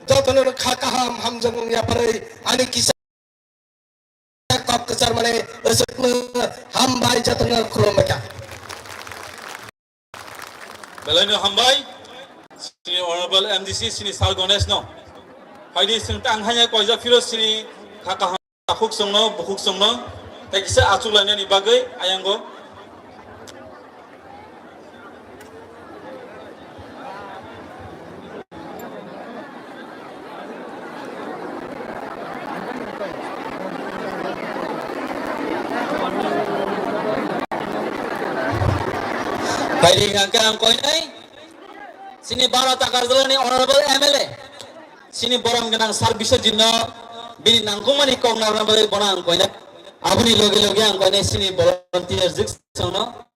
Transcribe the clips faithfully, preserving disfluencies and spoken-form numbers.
jotono kha kaham hamjakmung yapharwi ani kisa kok kwchar mane aswkno hambai jotono khulumbai kha. Belai no hambai, sini Honorable M D C, sini Sir Ganesh no. Phaidi, chwng tang hanya koijak phiro sini kha kaham. Takhuk chwngno, bukhuk chwngno, tei kisa achuk lainani bagwi ayango. Phaidi hwnkhe ang koinai, chini Baro Takarjalani Honorable M L A. Chini borom gwnang Sir Biswajit no bini nangkukmani kok narwkna bagwi bono ang koinai. Aboni loge loge ang koinai chini volunteer jwk songno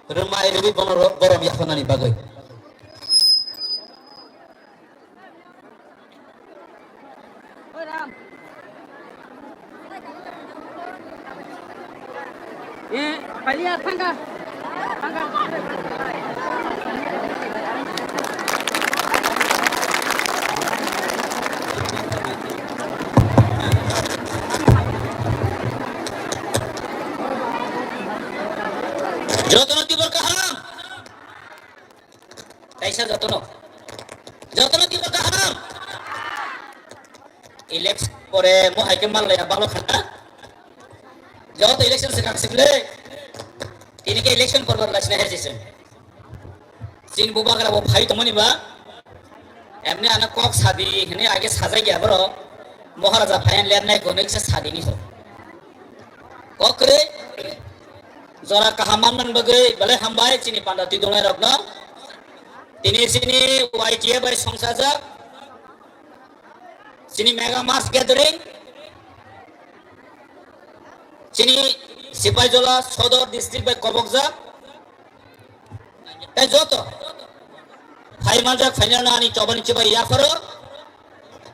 rwmai rwui bono ro-, borom yapharnani bagwi. Eh, kaliya thangka. Thangka. Jotono tibor kaham. Kaisa jotono. Jotono tibor kaham. Election pore mo hai khe mal ya balo khata. Joto election se kang sikle. Tini ke election pore lasina herjise. Chini bubagra bo phai tongmani ba. Emni ana kok sadi hini age sajai ya boro. Maharaja phayan lernai kono kisa sadi ni so. Kokre jora kaham manman bagwi belai hambai chini panda twi dongnai rokno. Tini chini Y T A bai songsajak chini mega mass gathering chini Sipaijola Sodor district bai kobokjak. Tei joto phai manjak phainani ani chobani chibai yapharo.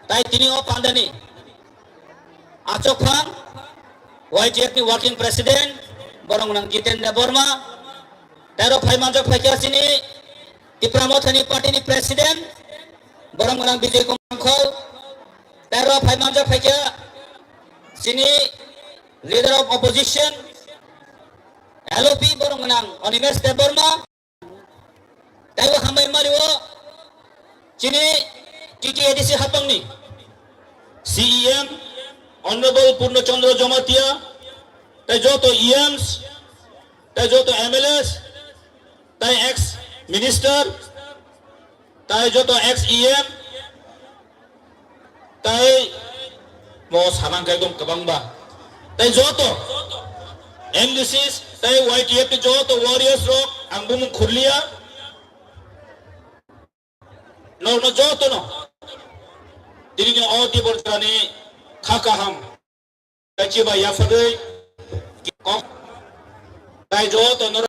Tai tini o pandani achok phang Y T F ni working president borok nang Jitendra Borma. Tei ro phai manjak phaikha chini Tipra Mothani party ni president borok nang Bijay Kumar Khol. Tei ro phai manjak phaikha chini leader of opposition L O P borok nang Animesh Debbarma. Taibo hambai mari o chini T T A D C hapangni C E M Honorable Purno Chandra Jamatia, tai joto E Ms, tai joto M L As, tai ex minister, tai joto ex E M, tai mo samang kai dong kwbang ba. Tai joto M D Cs, tai Y T F ni joto warriors rok ang bumung khurliya. Norno joto no. Tini ni o tibor jani kha kaham. Kachi ba yaphadei kok. Tai joto no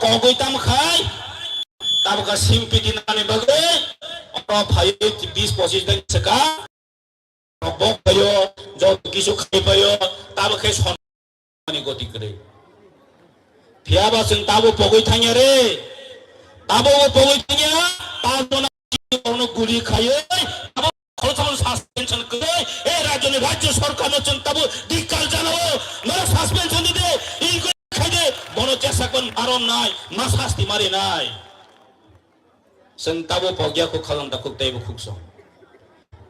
kogwi tam khai, tabuk kha simpiti nani bagwi, oro phaiwi bis pochis din swkang. Bok paio, joto kisu khai paio, tabo khe son-, ni goti kwrwi. Phiya ba chwng tabo pogwi thangya re, tabo o pogwi thangya, tabo na ono guli khaiwi, tabo khoroksa suspension kwrwi, e rajyoni rajya sarkar no chwng tabo dikkal janao, no suspension dide, inquiry khaide, bono chesa kon maron nai, ma sasti mari nai. Chwng tabo pogya khuk khalong da khuk teibo khuk song.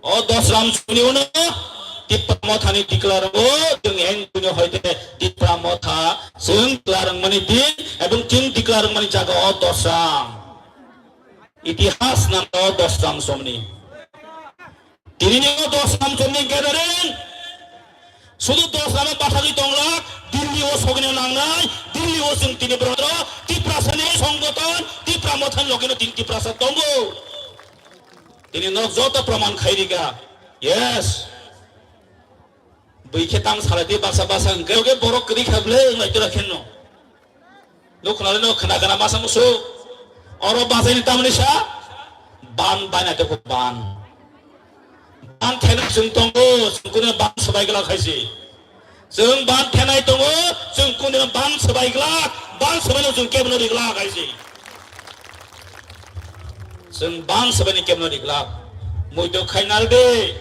O dos ram chwngni uno Tipra Mothani tikla rwngo, chwng eng chwngni hoite Tipra Motha chwng tikla rwngmani din ebong chwng tikla rwngmani jaga o dos ram. Itihas nang o dos ram somni. Tini ni o dos ram somni gathering. Sudu dos rama bathagwi tonglak, Delhi o sogwino nangnai, Delhi o chwng tini borok Tiprasani songgoton, Tipra Mothani logino tini Tiprasa tongo. Tini nok joto proman khairika. Yes. Bui khe tang salai twi baksa baksa hwnkhe, hwnkhe borok kwrwi kha ble wnglai tora khenno. Nuk khna le nuk khna gana masa musu. Oro bajaini tamni sa? Ban baina te ban. Ban thena chwng tongo, chwng kunu ban swbai glak hai se. Chwng ban thenai tongo, chwng kunu ban swbai glak, ban swbai no chwng kebno ri glak hai se. Chwng ban swbai ni kebno ri glak. Muitu khainal de.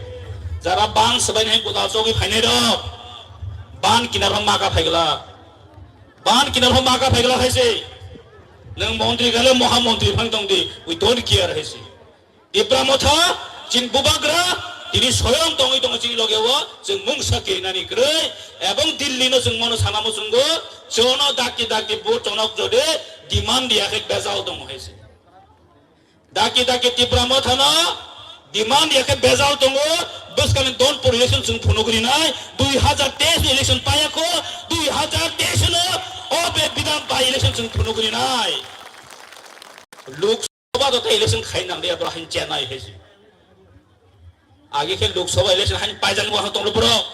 Jara ban swbai ni godal chogwi phainai rok. Ban kinar rok maka phai glak. Ban kinar pha maka phai glak hai se. Nwng montri kale moha montri phang tong di. We don't care hai se. Tipra Motha, chini bubagra, tini soyong tongwi tongo chini loge o, chwng mungsa kirinani kwrwi, ebong Delhi no chwng mono sana muchungo, chono dakti dakti bo chonok jode, demand ya khe bejal tongo hai se. Daki daki Tipra Mothano demand ya khe bejal tongo, bwskangni Donpur election chwng phunugwi rinai, dui hajar teis ni election paiya kho, dui hajar teis no o be bidhan by election chwng phunugwi rinai. Lok Sabha do tei election khai nang ya bro hin chenai hai se. Agi khe Lok Sabha election haini paijak bo tonglo borok.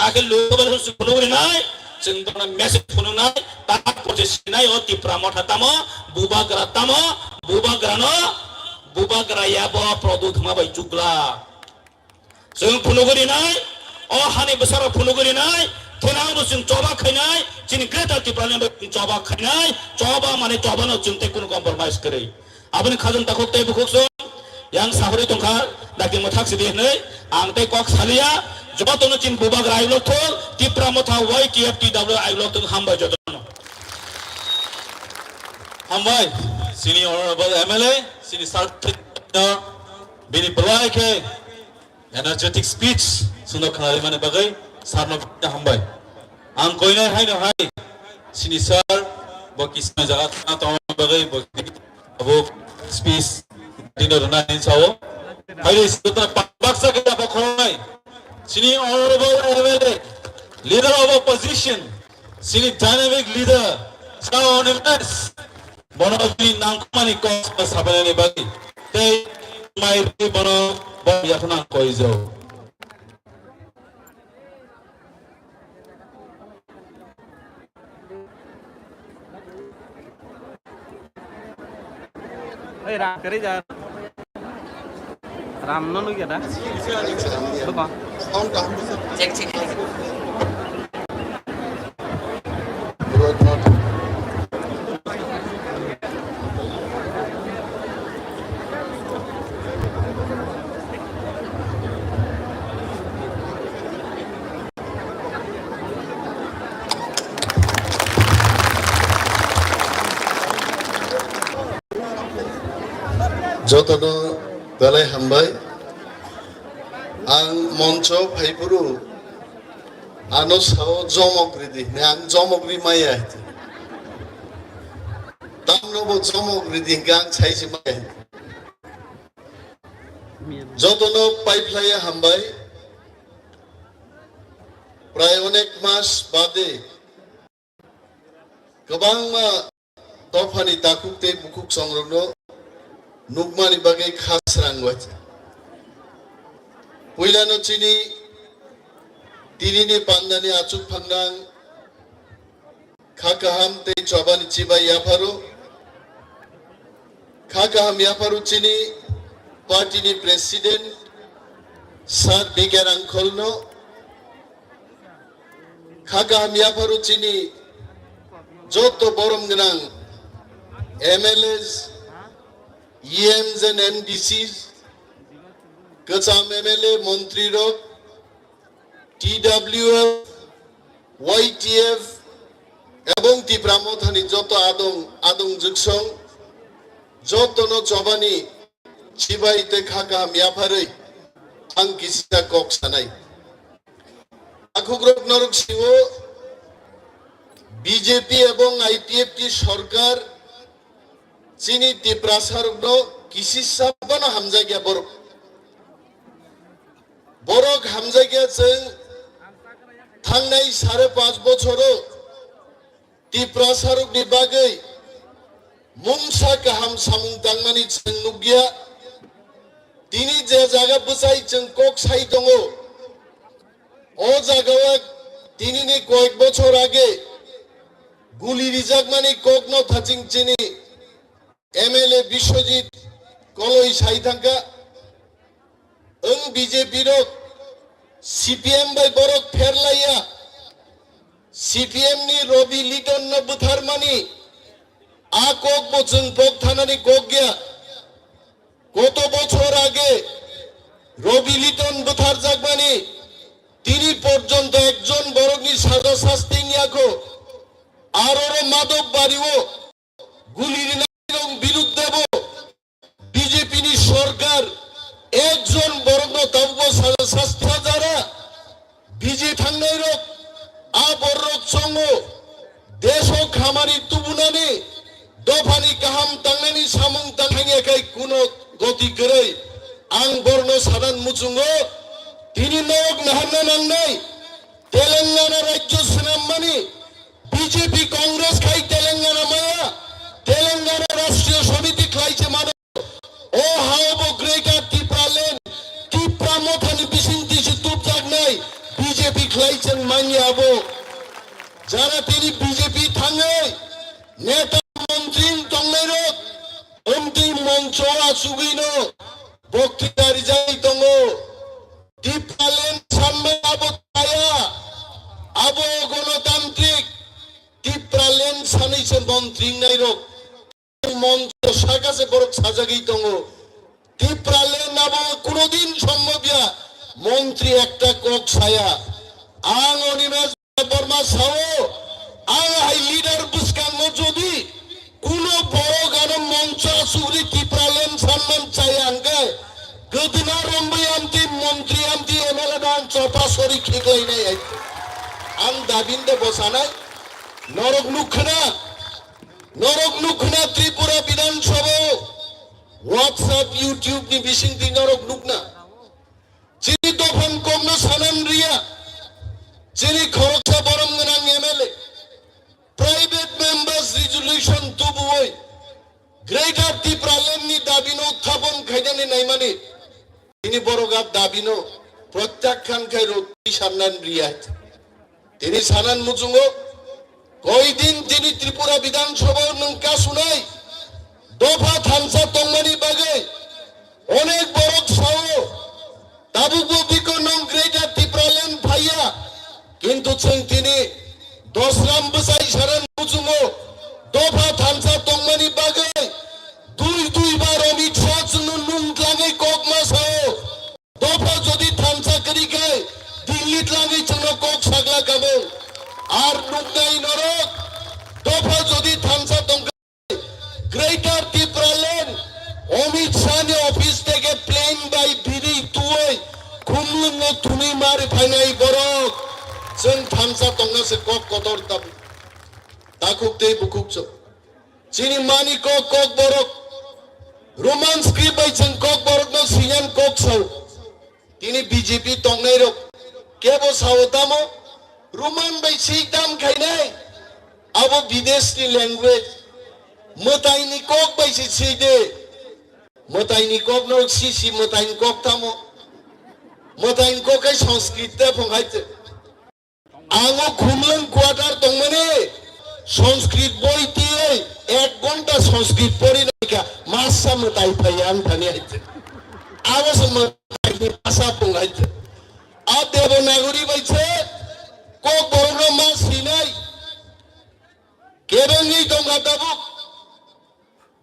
Akhe Lok Sabha election phunuk rinai, chwng bono message phunuknai, ta porche sinai o Tipra Motha tamo, bubagra tamo, bubagrano, bubagra ya bo Pradyut thwngma bai chukla. Chwng phunuk rinai, o hani bwsarok phunuk rinai, thenang bo chwng choba khainai, chini Greater Tipraland bo chwng choba khainai, choba mane choba no chwng tei kunu compromise kwrwi. Aboni khajang takhuk tei bukhuk song, yang sahori tongkha, dakti mwthak sidi hinwi, ang tei kok saliya, jotono chini bubagra ayuk lok thung, Tipra Motha Y T F T W ayuk lok thung, hambai jotono. Hambai, sini Honorable M L A, sini Sir, bini belai khe energetic speech suno khnari mani bagwi sarno hambai. Ang koinai haino hai sini sir bo kisma jaga thana tongna bagwi bo abo speech dino rwna hin sao. Hai sini baksa khe abo khornai sini honorable M L A, leader of opposition, sini dynamic leader, Sir Animesh. Bono bini nangkukmani kok sabainani bagwi tei mai rwgwi bono bo yaphano ang koijao. Ei, ra, kwrwi ja. Ram no nugya da? Bwkha. Check, check. Jotono belai hambai. Ang moncho phaiphuru ano sao jomok ridi hwnwi, ang jomok ri maya. Tamno bo jomok ridi hwnkhe ang saisi maya. Jotono paiphlaiya hambai. Prai onek mas bade kwbangma dophani takhuk tei bukhuk songrokno nukmani bagwi kha srang waisa. Puilano chini tinini pandani achuk phangnang Kha kaham tei chobani chibai yapharo. Kha kaham yapharo chini party ni president Sir B K Rangkhol no. Kha kaham yapharo chini joto borom gwnang M L As, E Ms and M D Cs, kwcham M L A, montri rok, T W F, Y T F, ebong Tipra Mothani joto adong, adong jwksong, jotono chobani chibai tei kha kaham yapharwi ang kisa kok sanai. Takhukrok norok siwo B J P ebong I P F T sorkar chini Tiprasa rokno kisisa bono hamjakya borok. Borok hamjakya chwng thangnai sare panch bochoro Tiprasa rokni bagwi mungsa kaham samung tangmani chwng nukya. Tini je jaga bwchai chwng kok sai tongo, o jagao tinini koyek bochor age guli rijakmani kokno thaching chini M L A Biswajit Koloi sai thangkha, wng B J P rok C P M bai borok pherlaiya, C P M ni Robi Liton no bwtharmani a kok bo chwng pok thanani kok ya. Koto bochor age Robi Liton bwtharjakmani tini porjonto ekjon borokni saja sasti wngya kho. Aroro Madhop Bario guli rinai rok birudde bo B J P ni sorkar ekjon borokno tabukbo saja sasti jara. B J P thangnai rok a borok chongo deso khamari tubunani dophani kaham tangnani samung tangthangya khai kuno goti kwrwi ang borno sanan muchungo tini norok naharna nangnai. Telangana rajyo swnammani B J P Congress khai Telangana maya, Telangana Rashtriya Samiti khlai se mano. O hao bo Greater Tipraland, Tipra Mothani bising tisi tubjaknai B J P khlai chwng manya abo. Jara tini B J P thangwi neta montri tongnai rok, omtwi moncho achugwi no boktwita rijai tongo. Tipraland sanmani abo chaya, abo gonotantrik Tipraland sanwi se montri wngnai rok. Moncho saka se borok sajagwi tongo. Tipraland abo kunodin sombobya montri ekta kok saya. Ang Animesh Debbarma sao, ang hai leader bwskango jodi kuno borok ano moncho asugri Tipraland sanman chaya hwnkhe, gwdwna romwi amtwi montri amtwi M L A no ang chota sori khiklainai hai. Ang dabin de bwsanai, norok nukkhwna, norok nukkhwna Tripura Bidhan Sabha o WhatsApp, YouTube ni bisingtwi norok nukna. Chini dophang kokno sanan riya. Chini khoroksa borom gwnang M L A. Private members resolution tubuwi Greater Tipraland ni dabino uthapon khainani naimani. Tini borok a dabino protyakhan khai rw twi sannan riya. Tini sanan muchungo, koidin tini Tripura Bidhan Sabha o nwng kasunai dopha thansa tongmani bagwi onek borok sao, tabukbo biko nwng Greater Tipraland phaiya, kintu chwng tini dosram bwsai sanan muchungo dopha thansa tongmani bagwi dui dui bar Amit Shah chwngno nung tlangwi kokma sao. Dopha jodi thansa kwrwi khe Delhi tlangwi chwngno kok sagla kamung. Ar nuknai norok dopha jodi thansa tongkha Greater Tipraland Amit Shah ni office theke plane bai biri tuwi Khumlwng no thunwi mari phainai borok. Chwng thansa tongna se kok kotor tabuk. Takhuk tei bukhuk chwng. Chini mani kok kok borok. Roman script bai chwng kok borok no siyan kok sao. Tini B J P tongnai rok kebo sao tamo Roman bai si tam khainai. Abo bidesh ni language. Mwtai ni kok bai si si de. Mwtai ni kok no si si mwtai ni kok tamo. Mwtai ni kok kai Sanskrit te phong hai te. Ang o Khumlwng quarter tongmani Sanskrit boi tiyoi ek ghonta Sanskrit pori naikha, masa mwtai phai ang thani haite. Abo se mwtai ni bhasha pung haite. A Devanagari bai se Kokborok no ma sinai. Kebengwi tongkha tabuk.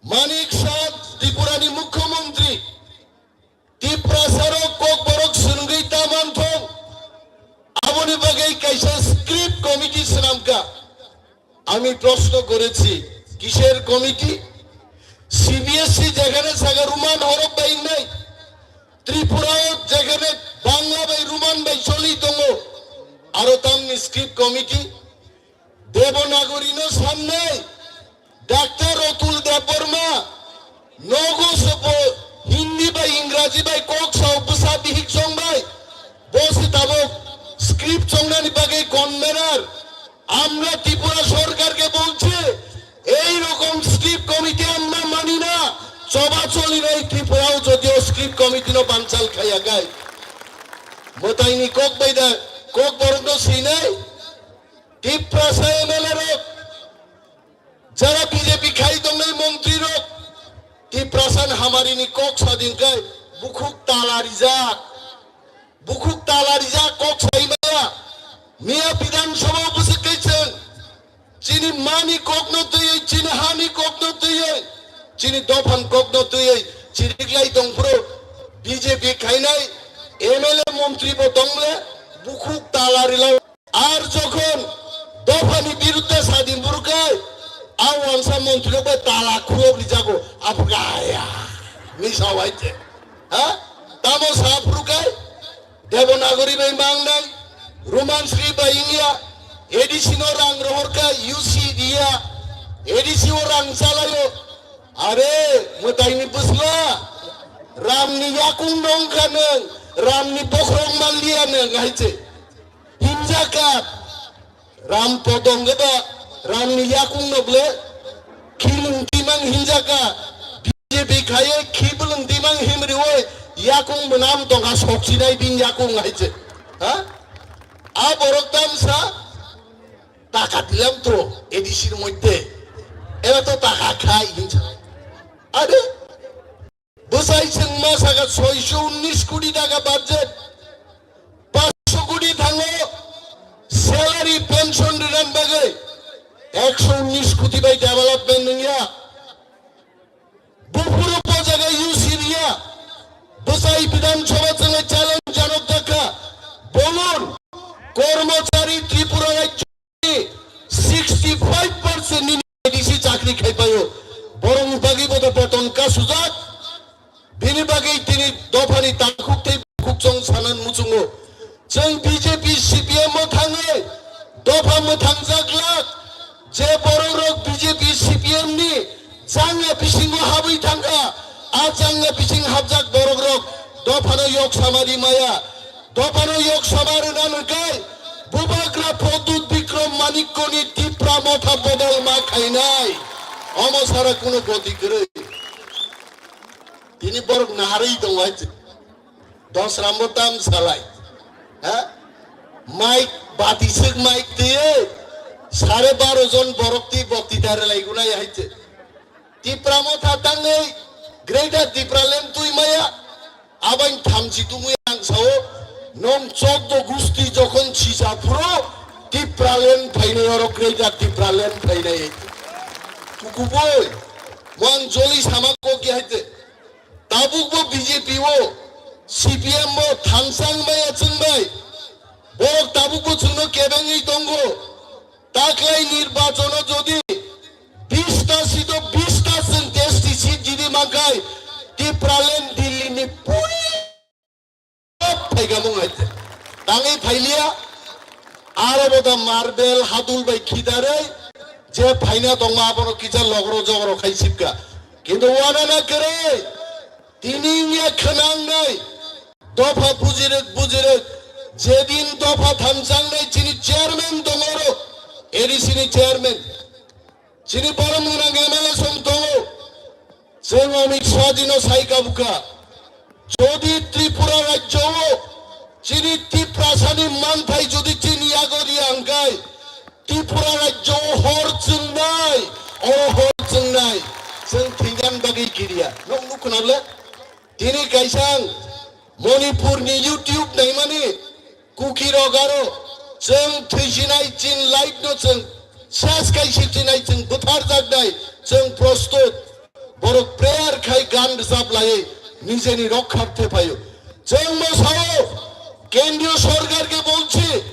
Manik Saha Tripura ni Mukhyamantri. Tiprasa rok Kokborok swrwngwi ta manthok. Aboni bagwi kaisa script committee swnamkha. আমি প্রশ্ন করেছি, কিসের committee? CBSE যেখানে থাকে রোমান হরফ bai wngnai, Tripura o jekhane Bangla bai Roman bai choli tongo, aro tamni script committee? Devanagari no samnai, Doctor Atul Debbarma, nogo se bo Hindi bai Ingraji bai kok sao bwsa bihik chong bai, bo se tabuk script chongnani bagwi convener. আমরা ত্রিপুরা সরকারকে বলছি, এই রকম script committee আমরা মানি না। চবা চলি নাই ত্রিপুরাও যদিও script committee no banchal khaya gai. Mwtaini kok bai da, Kokborok no sinai. Tiprasa M L A rok, jara B J P khai tongnai montri rok, Tiprasa ni hamari ni kok sadin kai bukhuk tala rijak. Bukhuk tala rijak kok sai maya. Miya Bidhan Sabha bwswk kai chwng. Chini mani kokno twiwi, chini hani kokno twiwi, chini dophani kokno twiwi chiriklai tongphuru B J P khainai M L A montri bo tongle bukhuk tala rilai. Ar jokhon dophani birudde sadin burukai, a wansa montri rok bai tala khulok rijago, aphuru kaya. Misa waite. Ha? Tamo sa phuru kai? Devanagari bai mangnai, Roman script bai wngya, A D C no rang rohorkha, U C riya, A D C o rang chalaio. Are, mwtaini bwsla, Ramni yakung nongkha nwng, Ramni bokhorok manliya nwng, hai se. Hinjaka, Ram podong gada, Ramni yakung no ble, khilung timang hinjaka, B J P khaiye khibulung timang himrioi, yakung mwnam tongkha sokchinai bini yakung hai se. Ha? A borok tamsa, taka dilam to, A D C ni moddhe. Eba to taka khai hinsa. Are? Bwsai chwngma saka soiso unnish koti taka budget, pansho koti thango salary pension rinan bagwi, eksho unnish koti bai development wngya. Buphuru bo jaga U C riya, bwsai Bidhan Sabha chwngwi challenge janok dakha, bolun, kormochari Tripura rajyo sixty five percent ni A D C chakri khaipaio. Borokni bagwi bo da beton kasujak. Bini bagwi tini dophani takhuk tei bukhuk chong sanan muchungo. Chwng B J P C P M o thangwi dopha mwthangjak lak. Je borok rok B J P C P M ni changya bisingo habwi thangkha, a changya bising habjak borok rok dophano yok samari maya. Dophano yok sama rwna nangkhe Bubagra Pradyut Bikram Manikyoni Tipra Motha bodol ma khainai. Omo sara kuno goti kwrwi. Tini borok naharwi tongo hai se. Dos rambo tam salai. Ha? Mike bati sik mike tiye. Sare baro jon borok ti bokti dare lai gunai hai se. Tipra Motha tangwi Greater Tipraland twi maya. Abang thamchi tungwi ang sao, nong chokdo gusti jokhon sisa phuro Tipraland phainai oro Greater Tipraland phainai. Tukuboi, mo ang joli sama kok ya haite. Tabuk bo B J P o, C P M o thangsang maya chwngbai. Borok tabuk bo chwngno kebengwi tongo. Taklai nirbachono jodi bista sito bista chwng S T seat jidi mankhai, Tipraland Delhi ni puri phaigamung hai. Tangwi phailiya, aro boda marbel hadul bai khidarwi je phaina tongma abono kisa logro jogro khai sipka. Kintu wanana kwrwi, tini wngya khwnangnai. Dopha bujirwk bujirwk, jedin dopha thamsangnai chini chairman tongo oro, A D C ni chairman, chini borom gwnang M L A song tongo, chwng Amit Shah jino sai kabukha, jodi Tripura rajyo o chini Tiprasani manthai jodi chini yago riya hwnkhe, Tripura rajyo hor chwngnai, oro hor chwngnai, chwng thwinani bagwi kiriya. Nwng nukho na le? Tini kaisang Manipurni YouTube naimani Kukirok aro chwng thwisinai, chini life no chwng ses kaisi chinai, chwng butharjaknai, chwng prostut. Borok prayer khai gan rwchap laiwi nijeni rokkhar thephaio. Chwng no sao, kendriyo sorkar ke bolchi,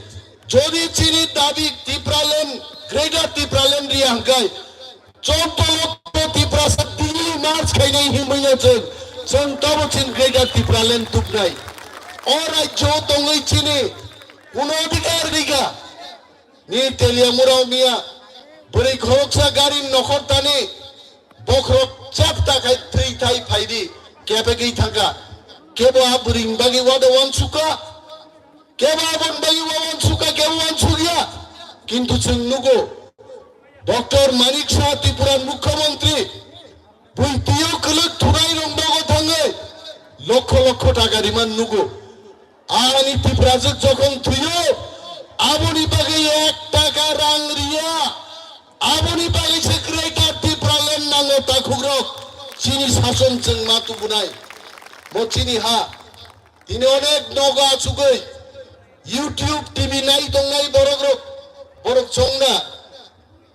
jodi chini dabi Tipraland, Greater Tipraland riya hwnkhe, chordo lokho Tiprasa Delhi march khainai hinwi no chwng, chwng tobo chini Greater Tipraland tubnai. O rajyo tongwi chini kuno adhikar rikha. Ni Teliamura miya, bwrwi khoroksa gari nokhor tani, bokhorok chapta khai thwi thai phaidi, kebegwi thangkha. Kebo a bwrwini bagwi wada wansukha, kebo aboni bagwi wa wansukha, kebo wansukya. Kintu chwng nugo, Doctor Manik Saha Tripura Mukhyamantri, bui twiyo kwlwk thunai rok nogo thangwi lokho lokho taka riman nugo. Ani Tiprajwk jokhon thwiyo, aboni bagwi ek taka rang riya, aboni bagwi se Greater Tipraland nango takhukrok, chini sason chwng ma tubunai, bo chini ha. Tini onek nogo achugwi YouTube, T V nai tongnai borokrok, borok chongna.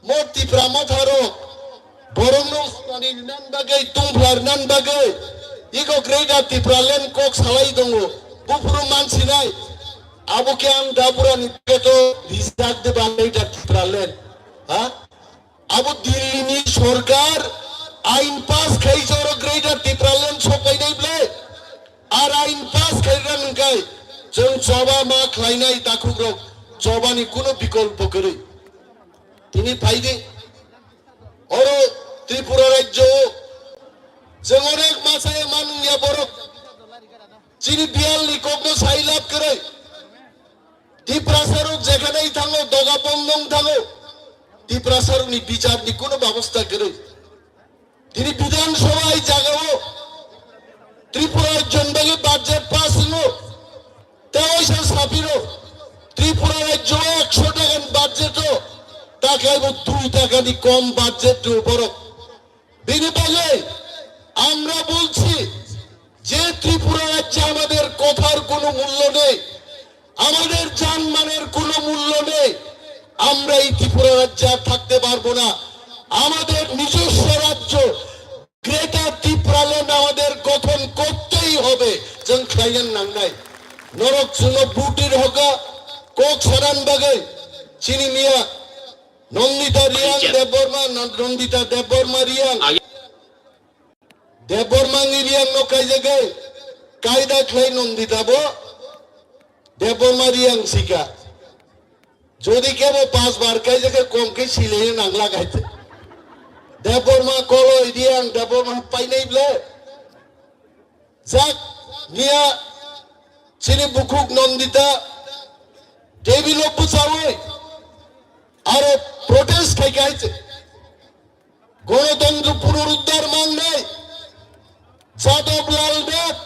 Mo Tipra Motha rok borok no swmani nan bagwi, tungphla nan bagwi, iko Greater Tipraland kok salai tongo. Buphuru mansinai, abo khe ang Dapurani peto rijak de ba Greater Tipraland. Ha? Abo Delhi ni sorkar ain pass khai joro Greater Tipraland sopainai ble. Ar ain pass khai ran kai, chwng choba ma khlainai takhukrok, chobani kuno bikolpo kwrwi. Tini phaidi, oro Tripura rajyo o chwng onek masa ya manung ya borok. Chini biyal ni kokno sai lab kwrwi. Tiprasa rok jekhane thango, doga bondong thango. Tiprasa rok ni bichar ni kuno babosta kwrwi. Tini Bidhan Sabha hai jagao Tripura rajyoni bagwi budget pass wngno. Tei waisa sapiro Tripura rajyo ekso takani budget o taklaibo dui takani kom budget rw borok. Bini bagwi আমরা বলছি যে ত্রিপুরা রাজ্যে আমাদের কথার কোনো মূল্য নেই, আমাদের জানমালের কোনো মূল্য নেই। আমরা এই ত্রিপুরা রাজ্যে আর থাকতে পারবো না। আমাদের নিজস্ব রাজ্য গ্রেটার ত্রিপুরাল্যান্ড আমাদের গঠন করতেই হবে। Chwng khlaina nangnai. Norok chwngno butir hoka kok sanan bagwi chini miya Nandita Riang Debbarma, Nan-, Nandita Debbarma Riang. Debbarma ni Riang no kaijagwi kaida khlai Nandita bo Debbarma Riang sika. Jodi kebo pas bar kaijagwi kom khe silai nangla kaite. Debbarma koloi Riang Debbarma painai ble. Jak niya chini bukhuk Nandita Devi lok bwchawi aro protest khai khai. Gonotantro punoruddhar mangnai Jadab Lal Nath,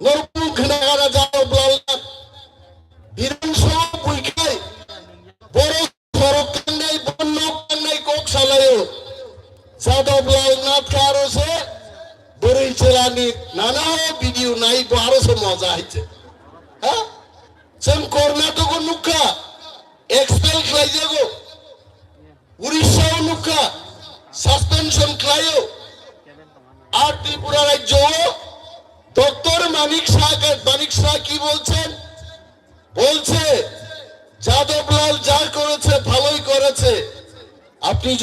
norok mung khnakha na Jadab Lal Nath. Bidhan Sabha buikhai, borok sorok kangnai, borok nok kangnai kok salaio. Jadab Lal Nath khe aro se bwrwi chwlani nana o video nai bo aro se moja hai se. Ha? Chwng Karnataka nukha, expel khlaijago. Urisha o nukha, suspension khlaio. Ar Tripura rajyo o Doctor Manik Saha, Manik Saha ki bolchen? Bolche, Jadab Lal ja koreche, bhaloi koreche. Apni